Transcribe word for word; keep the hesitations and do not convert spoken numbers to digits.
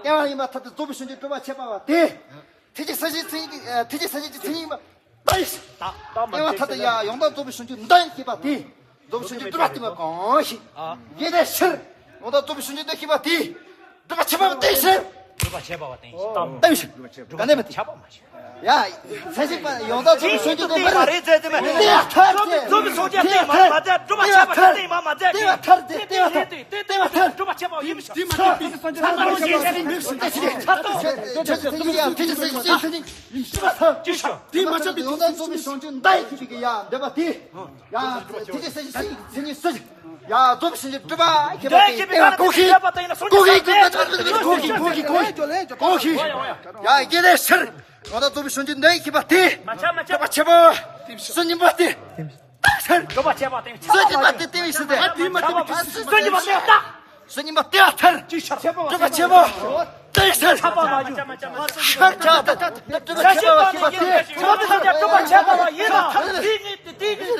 ལྟེ་བ་ཡིན་པར་ཐལ་ཏེ། རྫོགས་པའི་བྱང་ཆུབ་སྒྲུབ་པར་བྱེད་པ་བ་དེ། ཐེག་ཆེན་གསལ་བྱེད་མཚན་ཉིད་ཀྱི་ཐེག་ཆེན་གསལ་བྱེད་ཀྱི་མཚན་ཉིད་ཡིན་པ། ལྟ་ཡི་ཞིང་། ལྟ་ལྟ་མ་ལྟེ་བ་ཐལ་ཏེ། ཡ་ཡོངས་དག་རྫོགས་པའི་བྱང་ཆུབ་འདི་ཡིན་ཞེས་པ་དེ། རྫོགས་པའི་བྱང་ཆུབ་སྒྲུབ་པར་བསྟན་པ་གང་ཞིག། ཡེ་ནས་ཕྱིར། ཡོངས་དག་རྫོགས་པའི་བྱང་ཆུབ་འདི་ཡིན་ཞེས་པ་དེ། སྒྲུབ་པར་བྱེད་པ་བ་དེ་ཡི་ཕྱིར། སྒྲུབ་པར་བྱེད་པ་བ་དེ་ཡི་ཕྱིར། ལྟ་ཡི་ཞིང་། ག་ནས་མི་དེ། ཁྱབ་པ་མ་བྱེད། ཡ། ཚད་གཞི་པ་ཡོངས་དག་རྫོགས་པའི་བྱང་ཆུབ་འདི་མ་རེད། ལྟེ་བ་ཐལ་ཏེ། རྫོགས་པའི་སངས་རྒྱས་བསྟན་མ་མ་མཛད། སྒྲུབ་པར་བྱེད་པ་བསྟན་མ་མ་མཛད། ལྟེ་བ་ཐལ་ཏེ། ལྟེ་བ་ཐལ། ལྟེ་བ་ཐལ། སྒྲུབ་པར་བྱེད་པ་ཡིན་ཞིང་། ཚད་གཞི་པ་ཡོངས་དག་རྫོགས་པའི་བྱང་ཆུབ་འདི་ཡིན་ཞེས་པ་དེ། ཡ། ཐེག་ཆེན་གསལ་བྱེད་མཚན་ཉིད་ཡིན་ཞེས་པ་དེ། ཡོངས་དག་རྫོགས་པའི་བྱང་ཆུབ་འདི་ཡིན་ཞེས་པ་དེ། ཡ། ཐེག་ཆེན་གསལ་བྱེད་མཚན་ཉིད་སུ། ཡ། རྫོགས་པའི་བྱང་ཆུབ་སྒྲུབ་པར་བྱེད་པ་དེ། ལྟེ་བ་གང་ཞིག། གང་ཞིག། གང་ཞིག། གང་ཞིག། གང་ཞིག། ཡ། ཡེ་ནས་ཕྱིར། ཡོངས་དག་རྫོགས་པའི་བྱང་ཆུབ་འདི་ཡིན་ཞེས་པ་དེ། མ་ཆ་མ་ཆ། སྒྲུབ་པར་བྱེད་པ་སུ་ཡིན་པ་དེ། ལྟ་ཡི་ཕྱིར། སྒྲུབ་པར་བྱེད་པ་དེ་ཡིན་ཞེས་པ། སུ་ཡིན་པ་དེ་ལྟ་ཡི་ཕྱིར་ཏེ། སུ་ཡིན་པ་དེ་ལྟ། སུ་ཡིན་པ་དེ་ལྟ་ཡི་ཕྱིར། སྒྲུབ་པར་བྱེད་པ་ལྟ་ཡི་ཕྱིར། ཆགས་པ་མ་བྱུང་། ཤར་ཆགས་ཏེ། སྒྲུབ་པར་བྱེད་པ་ཞེས་པ་དེ། སྒྲུབ་པར་བྱེད་པ་ཡིན་ན། དེ་ནི་དེ་ནི།